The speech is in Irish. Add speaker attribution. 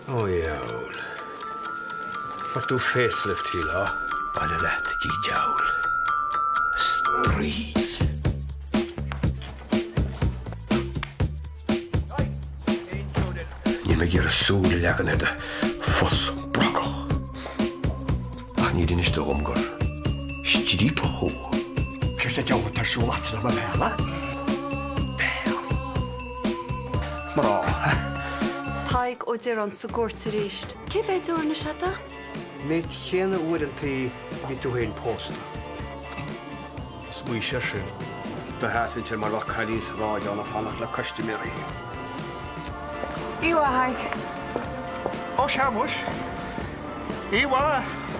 Speaker 1: Ó dheabhail. Fuair tú facelift, shílfeá. Baile leat, a diabhail. A straoill. Níl mé ag iarraidh súil a leagan ar do phus brocach. Ach níor inis tú dhom gur striapach thú. Céard sa diabhal atá ar siúl agat le mo bhean, a? Bean. Mná.
Speaker 2: Tadhg Ó Direáin sa gcúirt arís. Cé mhéad uair anois é?
Speaker 1: Méid chéanna uaireantaí a bhí tú féin pósta. Is baois air sin. Do sheasainn mar bheadh cailín sráide ann ag fanacht le custaiméirí.
Speaker 3: Oíche mhaith, a Thaidhg.
Speaker 4: Ó, sea, muis. Oíche mhaith.